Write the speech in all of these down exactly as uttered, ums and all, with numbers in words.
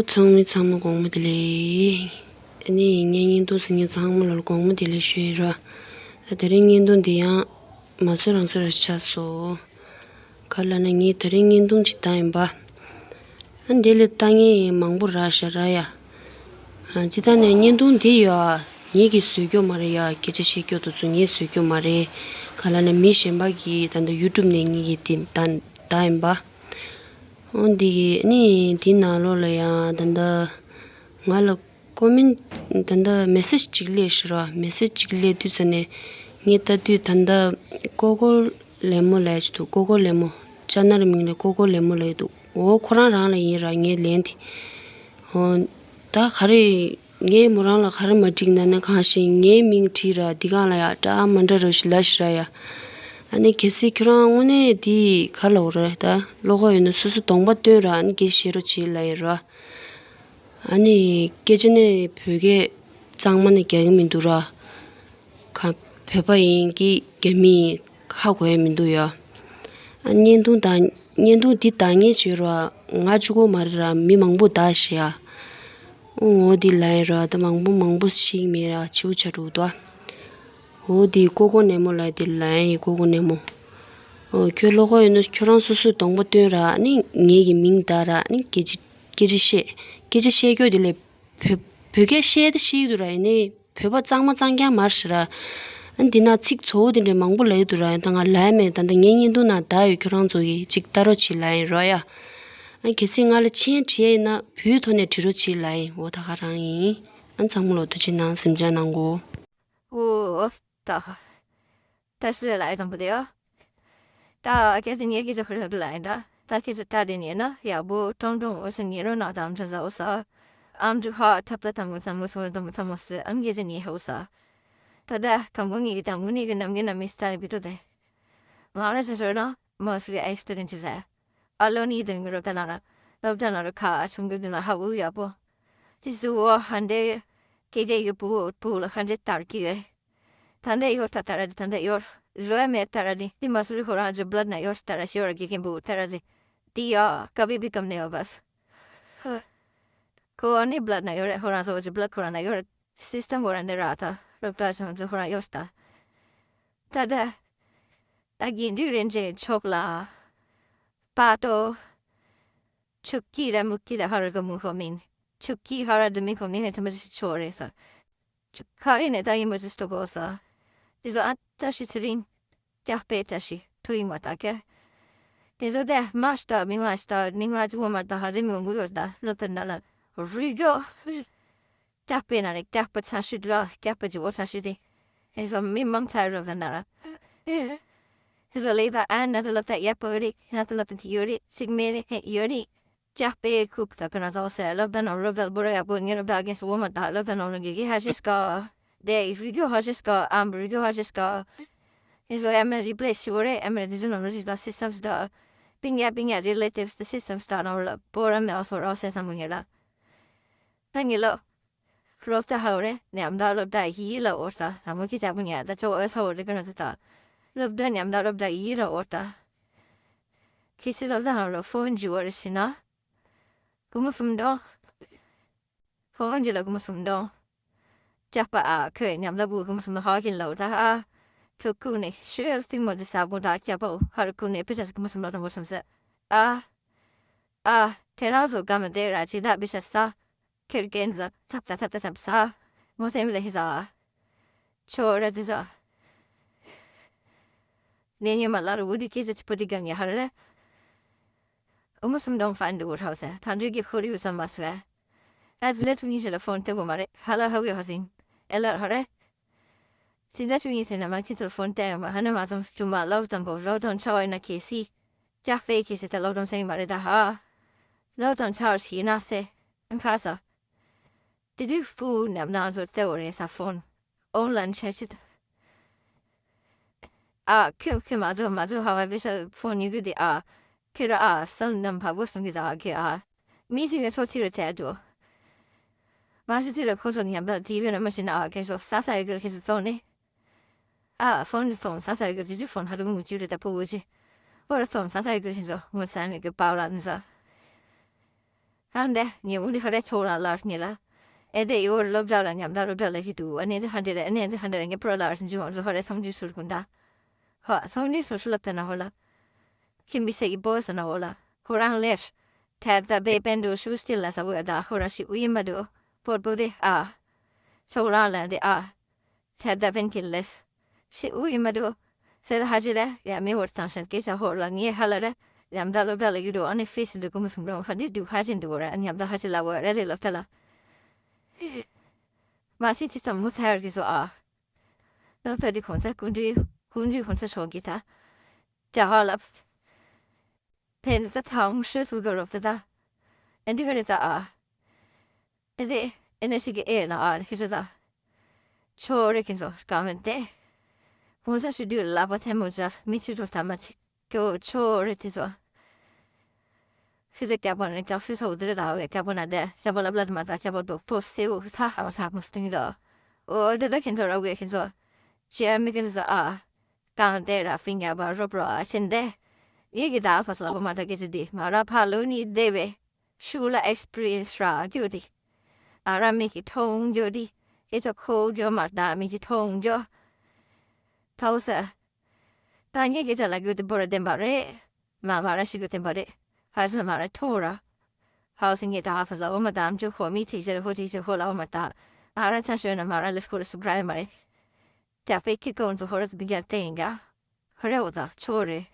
ཚང་མའི་ཚང་མ་དགོང་མོ་བདེ་ལེགས། ཨ་ནི་ངའི་བརྙན་ཐུང་གཟིགས་མཁན་ཚང་མ་ལ་དགོང་མོ་བདེ་ལེགས་ཞུ་ཡི་ར། ད་དེ་རིང་བརྙན་ཐུང་འདི་ཡང་མ་བཟོས་རང་བཟོས་ར་ཆགས་སོང་། ག་ལ་ན་ངས་དེ་རིང་བརྙན་ཐུང་ཅིག་བཏང་ཡིན་པ། ཨ་འདི་ལས་ལྟ་མཁན་མང་པོ་རག་ཤག་ར་ཡ། ཨ་ཅི་ད་ནས་བརྙན་ཐུང་འདི་ཡོད་ཨ། ངེད་ཀྱིས་བཟོས་རྒྱུ་མ་རེད་ཡ། སྐད་ཆ་བཤད་རྒྱུ་དེ་ཚོ་ངས་བཟོས་རྒྱུ་མ་རེད། ག་ལ་ན་མི་གཞན་པ་གིས་ད་ལྟ་ཡུ་ཊུབ་ནས་ངེད་ཀྱིས་འདི་བཏང་བཏང་ཡིན་པ། འོ་འདི་གི་ནི་འདི་ནང་ལོགས་ལ་ཡང་ད་ལྟ་ང་ལ་ཀོ་མེན་ད་ལྟ་མེ་སེཇ་ཅིག་སླེབས་ཤག་ར། མེ་སེཇ་ཅིག་སླེབས་དུས་ཙ་ནས་ངས་ལྟ་དུས་ད་ལྟ་ཀོ་ཀོ་ལེ་མོ་ལབ་ཅིག་འདུག་ཀོ་ཀོ་ལེ་མོ། ཅ་ནལ་མིང་ལ་ཀོ་ཀོ་ལེ་མོ་ལབ་འདུག་འོ་ཁོ་རང་རང་ལ་ཡིན་ར། ངས་ལན་དེ། འོ་ད་ག་རེ། ངས་མོ་རང་ལ་ག་རེ་མ་འགྲིག་ན་ན་གང་ཞིག་ངའི་མིང་བྲིས་ར། འདི་གང་ལ་ཡ་འདྲ་མ་འདྲ་རོ་ཞིག་ལབ་ཤག་ར་ཡ། ཨ་ནི་གལ་སྲིད་ཁྱོད་རང་དངོས་གནས་འདི་ག་ལབ་ར། ད་བློ་ཁོག་ཡོད་ན་སོ་སོ་གདོང་པ་སྟོན་ར། ཨ་ནི་སྐད་ཆ་བཤད་རོགས་བྱེད་ལབ་ཡིན་ར། ཨ་ནི་སྐད་ཆ་ནི་བོད་སྐད་གཙང་མ་ནི་རྒྱག་གི་མི་འདུག་ར། ག་བོད་པ་ཡིན་གྱི་རྒྱ་མི་ཡིན་ཧ་གོ་ཡ་མི་འདུག་ཡ། ཨ་བརྙན་ཐུང་ད་བརྙན་ཐུང་འདི་ལྟ་མཁན་བྱོས་ར། ང་གཅིག་པོ་མ་རེད་ར། མི་མང་པོ་ད་ཤི་ཡ། ཨོ་འོ་འདི་ལ་ཡིན་ར། ད་མང་པོ་མང་པོ་ཤིག་མེད་ར། ཆེ་བོ་ཆ་དྲུག་ཏོ། འོ་འདི་ཀོ་ཀོ་ནེ་མོ་ལ་འདི་ལ་ཡིན། ཀོ་ཀོ་ནེ་མོ། ཨོ་ཁྱོད་བློ་ཁོག་ཡོད་ན་ཁྱོད་རང་སོ་སོའི་གདོང་པ་སྟོན་ར། ཨ་ནི་ངེད་ཀྱི་མིང་བཏགས་ར། ཨ་ནི་སྐད་ཆ་སྐད་ཆ་བཤད། སྐད་ཆ་བཤད་རྒྱུ་དེ་ལས་བོད་བོད་སྐད་བཤད་ད་ཤེས་ཀྱི་འདུག་ར། ཡིན་ནའི་བོད་པ་གཙང་མ་གཙང་རྐྱང་མ་རེད་ཤག་ར། ཨ་འདི་ན་ཚིག་ཚོ་བོ་དེ་འདྲ་མང་པོ་ལབ་ཀྱི་འདུག་ར། ད་ང་ལབ་ཡ་མེད། ད་ལྟ་ངའི་བརྙན་ཐུང་ནང་བསྡད་ཡོད། ཁྱོད་རང་ཚོ་གིས་ཅིག་ལྟ་རོགས་བྱེད་ལབ་ཡིན་རོ་ཡ། ཨ་གལ་སྲིད་ང་ལ་མཆན་བྲིས་ཡ་ཡིན་ན་བོད་ཐོག་ནས་བྲིས་རོགས་བྱེད་ལབ་ཡིན། འོ་ད་ག་རང་ཡིན། ཨ་ཚང་མ་ལོ་ཐུགས་རྗེ་གནང་། གཟིམ་འཇག་གནང་གོ། ཨོ་ད། ད་ཤི་ལ་ལ་ཡི་དང་པོ་དེ་ཡོ། ད་སྐད་ཆ་ཉེ་སྐད་ཆ་ཧུར་ཧུར་ལ་ཡིན་ད། ད་སྐད་ཆ་ད་དེ་ཉེ་ན་ཡག་པོ་ཀྲོང་ཀྲོང་འོ་ཤི་ཉེ་རོ་ན་དམ་ཆ་ཟ་འོ་ས། ཨམ་ཅུ་ཧ་ཐབ་ད་དམ་མོ་ཚ་མོ་སོ་དམ་ཚ་མོ་སི་ཨམ་སྐད་ཆ་ཉེ་ཧ་འོ་ས། ད་ད་དང་པོ་ངེ་གི་དང་པོ་ནི་གི་ནམ་གི་ནམ་མི་སི་ཏ་ལི་བི་ཏོ་དེ། མ་རེ་ས་ཤོར་ན་མ་སུ་གི་ཨེ་སི་ཏུ་རིན་ཆི་ལ། ཨ་ལོ་ནི་དེ་མི་རོ་ད་ན་ར། རོ་ད་ན་ར་ཁ་ཨ་ཆུང་གི་དེ་ན་ཧ་འུ་ཡག་པོ། ཅི་སུ་འོ་ཧན་དེ། ཀེ་དེ་ཡུ་པུ་པུ་ལ་ཧན་དེ་ཏར་ཀི་ཡོད། ད་འདི་ཡོད་ད་ད་ར་དེ་ད་འདི་ཡོད། རོ་ཡ་མེད་ད་ར་དེ་དེ་མ་སུ་རི་ཧོ་རང་ཇི་བླད་ན་ཡོད་ད་ར་ཤི་ཡོད་ར་གི་ཀེན་པུ་ད་ར་དེ། དེ་ཡ་ཀ་བི་བི་ཀམ་ནེ་ཡོད་བས། ཁོ་ཨ་ནི་བླད་ན་ཡོད་རེད། ཧོ་རང་སོ་ཇི་བླད་ཁོ་རང་ན་ཡོད་རེད། སི་སི་ཊམ་ཧོ་རང་འདི་ར་ད་རོབ་ད་ཆང་ཇི་ཧོ་རང་ཡོད་ད། ད་ད། ད་གིན་དུ་རེན་ཇེ་ཆོག་ལ། པ་ཏོ། ཆུ་ཀི་ར་མུ་ཀི་ར་ཧ་ར་ག་མུ་ཧོ་མིན། ཆུ་ཀི་ཧ་ར་དུ་མི་ཧོ་མིན་ཧེ་ཐ་མ་ཅི་ཆོ་རེ་ས། ཆུ་ཁ་རི་ནེ་ད་ཡི་མུ་ཅི་སྟོ་གོ་ས། དེ་ཚོ་ཨ་ཏ་ཤི་ཚི་རིན། ཀྱ་པེ་ཏ་ཤི་ཐུ་ཡི་མ་ཏ་ཀེ། དེ་ཚོ་དེ་མ་ཤི་ཏ་མི་མ་ཤི་ཏ་ནི་མ་ཅི་བོ་མ་ཏ་ཧ་རི་མི་མུ་ཡོ་ཏ་ལོ་ཏ་ན་ལ་རུ་གོ། ཀྱ་པེ་ན་རེ་ཀྱ་པ་ཚ་ཤུ་ལ་ཀྱ་པ་ཇི་བོ་ཚ་ཤུ་དེ། ཨེ་ཟོ་མི་མང་ཚ་རོ་ད་ན་ར། ཨེ་ཟོ་ལེ་ད་ཨ་ན་ད་ལབ་ད་ཡ་པ་རེ་ན་ད་ལབ་ད་ཡོ་རེ་སིག་མེ་རེ་ཧེ་ཡོ་རེ། ཀྱ་པེ་ཁུབ་ད་ཀ་ན་ཟོ་སེ་ལབ་ད་ན་རོ་ད་བོ་ར་ཡ་པོ་ཉེ་རོ་ད་གེ་སོ་མ་ད་ལབ་ད་ན་རོ་གེ་གེ་ཧ་ཤེ་སྐ་དེ་རི་གོ་ཧ་ཤེ་སྐ་ཨམ་རི་གོ་ཧ་ཤེ་སྐ་ཨེ་ཟོ་ཨ་མ་རི་པི་ལེ་སི་ཤི་བོ་རེ་ཨ་མ་རི་ཇི་ན་རོ་ཇི་ད་སི་སམ་སི་ད་པིང་ཡ་པིང་ཡ་རི་ལེ་ཊིབ་སི་སི་སམ་སི་ད་ན་རོ་བོ་ར་མེ་ཨ་སོ་རོ་སེ་སམ་ཉེ་ར། ད་ངེ་ལོ། སློབ་གྲྭ་ཧ་འོ་རེ་ཉམས་ད་སློབ་གྲྭ་ཡི་ལ་འོ་ད་ལ་མོ་ཁི་ཅག་པོ་ཉ་ད་ཅོ་ཨོ་ས་འོ་རེ་ཀ་ན་ཙི་ད། སློབ་གྲྭ་ཉམས་ད་སློབ་གྲྭ་ཡི་ལ་འོ་ད། ཁི་སི་སློབ་གྲྭ་ཧ་འོ་རེ་ཕོན་ཇི་འོ་རེ་ཤི་ན། ཀུ་མུ་སུམ་དོ། ཕོན་ཇི་ལ་ཀུ་མུ་སུམ་དོ། ཅག་པ་ཨ་ཁོས་ཉམས་ད་བུ་ཀུ་མུ་སུམ་དོ་ཧ་ཁི་ལ་འོ་ད་ཨ། ཁོ་ཀུ་ནེ་ཤུ་ཡ་ལ་ཐིང་མོ་ཇི་ས་བུ་ད་ཅག་པ་འོ་ཧ་ར་ཀུ་ནེ་པི་ཅ་སི་ཀུ་མུ་སུམ་དོ་དང་བུ་སུམ་སེ། ཨ། ཨ། ཁྱེད་རང་ཚོ་ག་མ་བསྡད་ར་ཅི་ད་བི་ཤ་ས། ཁེར་ཀན་ཟ་ཐབ་ད་ཐབ་ད་ཐབ་ས། མོ་སེམས་ལ་ཧི་ཟ། ཆོ་ར་ཅི་ཟ། ནེ་ཉི་མ་ལ་རུ་བུ་དི་ཀི་ཟ་ཅི་པུ་དི་གམ་ཉ་ཧ་ར་རེ། ཨུ་མོ་སུམ་དོང་ཧྥན་དུ་བུ་ཧའོ་སེ་ཐང་ཇུ་གི་ཧུ་རི་ཡུ་ས་མ་སུ་རེ། ཨ་ཛི་ལེ་ཐུ་ཉི་ཞི་ལ་ཕོན་ཏེ་བུ་མ་རེ་ཧ་ལ་ཧ་བི་ཧ་སིན། ཨེ་ལ་ཧ་རེ། སིན་ཛ་ཆུ་ཉི་སེ་ན་མ་ཁི་ཚུར་ཕོན་ཏེ་མ་ཧ་ན་མ་ཙོང་ཅུ་མ་ལོ་ཙམ་པོ་ལོ་ཙོང་ཆ་བའི་ན་ཁེ་སི། ཅག་ཕེ་ཁེ་སི་ཏ་ལོ་ཙོང་སེང་མ་རེ་ད་ཧ། ལོ་ཙོང་ཆ་བ་ཤི་ན་སེ། ཨང་ཁ་ས། དེ་དུས་ཕུ་ནམ་ན་ཚོ་ཙེ་བོ་རེ་ས་ཕོན། ཨོན་ལན་ཆེ་ཆི་ད། ཨ་ཁེམ་ཁེམ་མ་ཚོ་མ་ཚོ་ཧ་བ་བེ་ས་ཕོན་ཉུ་གི་དེ་ཨ། ཁེ་ར་ཨ་སལ་ནམ་ཕ་བོ་སུང་གི་ད་ཨ་ཁེ་ཨ། མི་ཅིག་གི་ཚོ་ཅིག་རེ་ཏེ་འགྲོ། མ་ཤི་ཅིག་རེ་ཁོ་ཚོ་ཉམས་པ་དེ་བས་ན་མ་ཤི་ན་ཨ་ཁེ་ཚོ་ས་ས་ཡི་གེ་ཁེ་ཚོ་ཚོ་ནི། ཨ་ཕོན་ཚོ་ས་ས་ཡི་གེ་ཅི་ཅི་ཕོན་ཧ་རུ་མུ་ཅི་རེ་ད་པོ་བོ་ཅི། བོ་ར་ཚོ་ས་ས་ཡི་གེ་ཁེ་ཚོ་མུ་ས་ནི་གི་པའོ་ལ་ནི་ས། ཨ་འདི་ཉེ་བོ་འདི་ཧ་རེ་ཚོགས་ལ་ལར་ཉེ་ལ། ཨེ་དེ་ཡོར་སློབ་གྲྭ་ལ་ཉམས་ད་སློབ་གྲྭ་ལ་ཧི་ཏུ་ཨ་ནེ་འདི་ཧ་འདི་རེ་ཨ་ནེ་འདི་ཧ་འདི་རེ་ངེ་པྲོ་ལར་ཇི་བང་ཟོ་ཧ་རེ་སོང་ཇི་སུར་གུན་ད། ཧ་སོང་ཇི་སུར་སུ་ལབ་ད་ན་ཧོ་ལ། ཁྱིམ་པའི་སེ་གི་བོ་ས་ན་ཧོ་ལ། ཁོ་རང་ལེར། ཐད་ད་བེ་པན་དུ་ཤུ་སྟིལ་ལ་ས་བོ་ཡ་ད་ཧོ་ར་ཤི་ཨུ་ཡི་མ་དུ། པོར་པོ་དེ་ཨ། ཚོགས་ལ་ལ་འདི་ཨ། ཆ་ད་བན་ཁི་ལེས། ཤི་ཨུ་ཡི་མ་དུ། སེ་ད་ཧ་ཅི་ར་ཡ་མི་བོར་ཐང་ཤན་ཀེ་ཆ་ཧོར་ལ་ངེ་ཧ་ལ་ར། ཡམ་ད་ལོ་ད་ལ་ཡུ་རོ་ཨ་ནི་ཕིས་འདི་ཀུ་མུ་སུམ་རོང་ཧ་འདི་དུ་ཧ་ཅི་འདི་བོ་ར་ཨ་ནི་ཡམ་ད་ཧ་ཅི་ལ་བོ་ར་རེ་ལོ་ད་ལ། མ་ཤི་ཅི་ཙམ་མུ་ཚ་ཡར་གི་ཟོ་ཨ། ལོ་ད་འདི་ཁོང་ཚ་ཀུན་འདྲི་ཀུན་འདྲི་ཁོང་ཚ་ཤོག་གི་ད། ཅ་ཧ་ལ། ཕན་ད་ཐང་ཤེ་ཐུ་ག་རོབ་ད་ད། ཨན་དི་བེ་རེ་ད་ཨ། ཨེ་རེ་ཨེ་ནེ་ཤི་གི་ཨེ་ན་ཨ་ཁི་ཆོ་ད། ཆོ་རེ་ཁི་ཆོ་ཀ་མེན་ཏེ། ཁོང་ཆ་ཤི་དུ་ལ་པ་ཐེ་མོ་ཇར་མི་ཆི་ཏོ་ཐ་མ་ཆི་ཀོ་ཆོ་རེ་ཏི་ཆོ། ཁི་ཆོ་ཀྱ་པ་ནེ་ཀྱ་ཤི་སོ་དི་རེ་ད་བེ་ཀྱ་པ་ན་དེ་ཀྱ་པ་ལ་བླ་མ་ད་ཀྱ་པ་དོ་པོ་སེ་བོ་ཐ་ཨ་མ་ཐ་མོ་སྟིང་ར། ཨོ་དེ་ད་ཁི་ཆོ་ར་བེ་ཁི་ཆོ། ཅི་ཨ་མི་ཁི་ཆོ་ཨ། གང་དེ་ར་ཕིང་ཡ་བ་རོབ་རོ་ཨ་ཆེན་དེ། ཡི་གེ་ད་ཨ་ཕ་སླ་བོ་མ་ད་ཀེ་ཆི་དི་མ་ར་ཕ་ལོ་ནི་དེ་བེ། ཤུགས་ལ་ཨེགས་པི་རི་ཡན་སི་རག་རྒྱུ་དེ། ཨ་ར་མིག་གིས་མཐོང་རྒྱུ་དེ། ཨེ་ཅོ་ཁོ་རྒྱུ་མ་ད་མིག་གིས་མཐོང་རྒྱུ། ཐའོ་ས། ད་ངས་སྐད་ཆ་ལབ་རྒྱུ་དེ་བོ་ར་བདེན་པ་རེད། མ་མ་ར་ཤི་རྒྱུ་བདེན་པ་རེད། ཧ་ཅང་མ་ར་མཐོང་ར། ཧའོ་སི་ངས་ད་ཧ་ཧྥ་ལ་འོ་མ་ད་ཨམ་ཅོ་ཧོ་མི་ཅིག་ཅེར་ཧོ་ཅིག་ཅེར་ཧོ་ལ་འོ་མ་ད། ཨ་ར་ཆ་ཤོད་ན་མ་ར་ལས་ཁོ་ར་སུ་བྲ་ཡ་མ་རེད། ཇ་ཕེ་ཁི་ཀོང་ཚོ་ཧོ་ར་ཏུ་བི་རྒྱ་ཏེ་ཡིན་ག་ཧ་རེ་འོ་ད་ཆོ་རེད།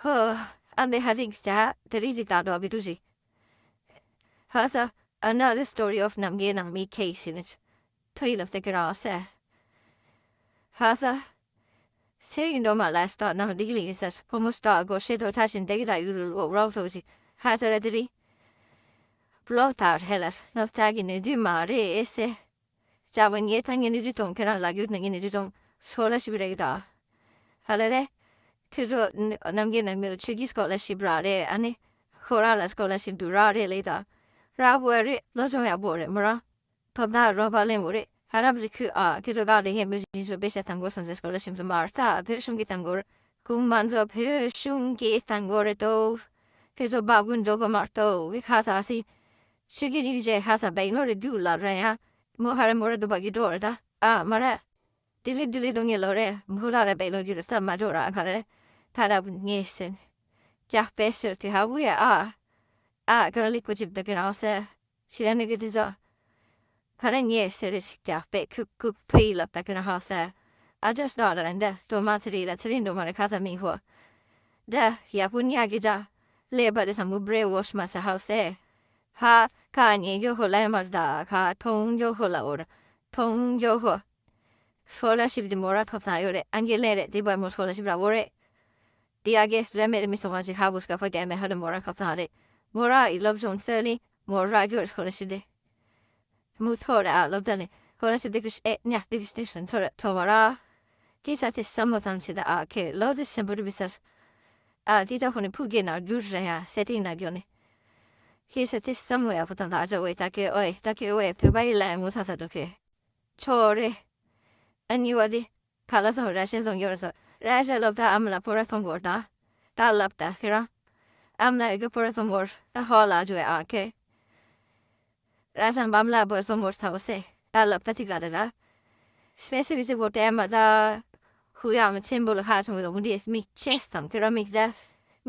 ཧོ། ཨ་འདི་ཧ་ཅིག་ཅ་དེ་རིགས་ཅིག་ད་དོ་བི་ཏུ་ཅིག་ཧ་ས། Another story of Namgay Nangmi case in it. ཐོ་ཡི་ལབ་སྟེ་ཀི་ར་སེ། ཧ་ས། སེ་ཡིན་འགྲོ་མ་ལ་སྟོ་ནམ་འདི་གི་ལི་སར་ཕོ་མོ་སྟོ་གོ་ཤེ་དོ་ཐ་ཤིན་དེ་གི་ད་ཡུ་རུ་ལོ་རོག་ཐོ་ཅིག་ཧ་ས་ར་དི་རི། བློ་ཐར་ཧེ་ལར་ནོ་ཚ་གི་ནི་དུས་མ་རེད་ཨེ་སེ། ཅག་པོ་ངས་ད་ངས་ནི་དུས་ཐོང་ཁྱེད་རང་ལ་རྒྱུད་ནི་ངས་ནི་དུས་ཐོང་སོ་ལ་ཞིབ་རེ་གི་ད། ཧ་ལ་རེ། ཁྱོད་ཚོ་ནམ་རྒྱུན་ནམ་རྒྱུན་ཆོས་ཀྱི་སྐོར་ལ་ཞིབ་ར་རེད་ཨ་ནི། ཁོ་རང་ལ་སྐོར་ལ་ཞིབ་འདུག་ར་རེད་ལེ་ད། ར་བོ་རེད་བློ་སྦྱོང་ཡག་པོ་རེད་མོ་རང་། ཐོབ་ཐང་རོགས་པ་ལེན་དགོས་རེད། ཧ་རབ་རི་ཁུ་ཨ་ཁྱེད་ཚོ་ག་ལེ་ཧེ་མི་རི་ཚོ་པེ་ཤ་ཐང་གོ་སོང་ཟེར་སྐོར་ལ་ཞིབ་ཏུ་མ་ར་ད་བོད་གཞུང་གི་ཐང་གོ་རེད། གུང་མ་ཚོ་བོད་གཞུང་གི་ཐང་གོ་རེད་དོ། ཁྱེད་ཚོ་སྦ་གུན་འགྲོ་གོ་མ་ར་དོ་བི་ཁ་ས་སི། ཆུ་གི་རིག་རྗེ་ཁ་ས་བེང་ལོ་རེ་རྒྱུག་ལ་ར་ཡ། མོ་ཧ་ར་མོ་ར་དུ་བ་གི་འགྲོ་རེད་ད་ཨ་མ་ར། ལྡི་ལི་ལྡི་ལི་དུ་ངེ་ལོ་རེ་མོ་ལ་ར་བེང་ལོ་རྒྱུ་རེད་ས་མ་འགྲོ་ར་ཨ་ཁ་རེ། ཐ་ར་བུ་ངེ་སེ། ཇག་པེ་ཤོད་དེ་ཧ་བུ་ཡ་ཨ། ཨ་ཀ་ར་ལི་ཀུ་ཅིབ་ད་གི་རང་སེ། ཤི་ལ་ནི་གི་དི་ཟོ། ཁ་ར་ཉེ་སེ་རི་ཞིག་ཀྱག་པེ་ཁུ་ཀུ་ཕི་ལབ་ད་གི་རང་ཧ་སེ། ཨ་ཇ་སི་ཌོ་ལར་འདི་ཏོ་མ་ཚི་རི་ལ་ཚི་རི་འདོ་མ་རི་ཁ་ས་མི་ཧོ། ད་ཡ་པུ་ཉ་གི་ད། ལེ་བ་རི་ས་མུ་བྲེ་ཝོ་ཤི་མ་ས་ཧ་སེ། ཧ། ཁ་ཉེ་གི་ཧོ་ལ་ཡ་མ་ད་ཁ་ཐོང་གི་ཧོ་ལ་འོ་ར། ཐོང་གི་ཧོ། སྐོ་ལར་ཤིབ་འདི་མོ་ར་ཐོབ་ཐང་ཡོད་རེད། ཨང་ཀི་ལེན་རེད། འདི་བར་མོ་སྐོ་ལར་ཤིབ་ར་བོ་རེད། འདི་ཨ་གེ་སི་རེ་མེད་མི་སོང་བ་ཅིག་ཧ་བུ་སྐ་ཕ་གེ་མེ་ཧ་ལ་མོ་ར་ཁབ་ཐང་རེད། མོ་ར་ཡི་སློབ་སྦྱོང་སྟེར་ནི་མོ་ར་གྱོད་སྐོ་ལར་ཤིབ་འདི། མུ་ཐོ་རེད་ཨ་སློབ་གྲྭ་ནས་སྐོ་ལར་ཤིབ་འདི་གི་ཨེ་ཉ་འདི་གི་སི་ཊེ་ཤན་ཚོ་རེད་ཐོ་མོ་ར། ཀི་ས་ཏི་སམ་མོ་ཐང་ཆེ་ད་ཨ་ཁེ་ལོ་དི་སེམ་པུ་རི་བི་སར། ཨ་ཏི་ཏ་ཧོ་ནི་ཕུ་གེ་ན་རྒྱུ་རེ་ཡ་སེ་ཏི་ན་གྱོ་ནི། ཀི་ས་ཏི་སམ་མོ་ཡ་ཕུ་ཐང་ད་ཨ་ཅོ་ཝེ་ད་ཀེ་ཨོ་ཨེ་ད་ཀེ་ཨོ་ཨེ་ཕེ་བ་ཡི་ལ་ཡ་མུ་ཐ་ས་འགྲོ་ཁེ། ཆོ་རེ། ཨ་ནི་བ་དི། ག་ལ་སོང་ར་ཤན་སོང་ཡོར་སོ། ར་ཤ་ལོབ་ད་ཨམ་ལ་པོ་ར་སོང་གོར་ད། ད་ལབ་ད་ཁེ་ར། ཨམ་ལ་ཨེ་གེ་པོ་ར་སོང་གོར་ད་ཧོ་ལ་ཇོ་ཨ་ཁེ། ར་ཤ་བམ་ལ་པོ་སོང་གོར་ཐའོ་སེ། ད་ལབ་ད་ཅིག་ལ་རེ་ར། སྤེ་སི་ཕི་སི་བོ་ཏེ་མ་ད། ཧུ་ཡ་མ་ཆེན་པོ་ལ་ཧ་ཆུང་བོ་ལ་བུ་འདི་མིག་ཆེས་དང་ཁེ་ར་མིག་ད།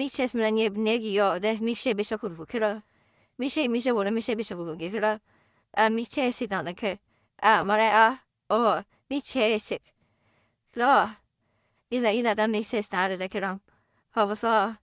མིག་ཆེས་མི་ལ་ཉེ་ནེ་གི་ཡོ་ད་མིག་ཤེས་པེ་ཤ་ཁུར་བུ་ཁེ་ར། མིག་ཤེས་མིག་ཤེས་བོ་ལ་མིག་ཤེས་པེ་ཤ་ཁུར་བུ་ཁེ་ར། ཨ་མིག་ཆེས་སི་དང་ད་ཁེ། ཨ་མ་རེ་ཨ། ཨོ། མིག་ཆེ་ཞིག་ལོ། ཡིན་ལ་ཡིན་ལ་ད་མིག་ཆེ་སྟ་རེ་ད་ཁྱེད་རང་། ཧོ་བོ་སོ།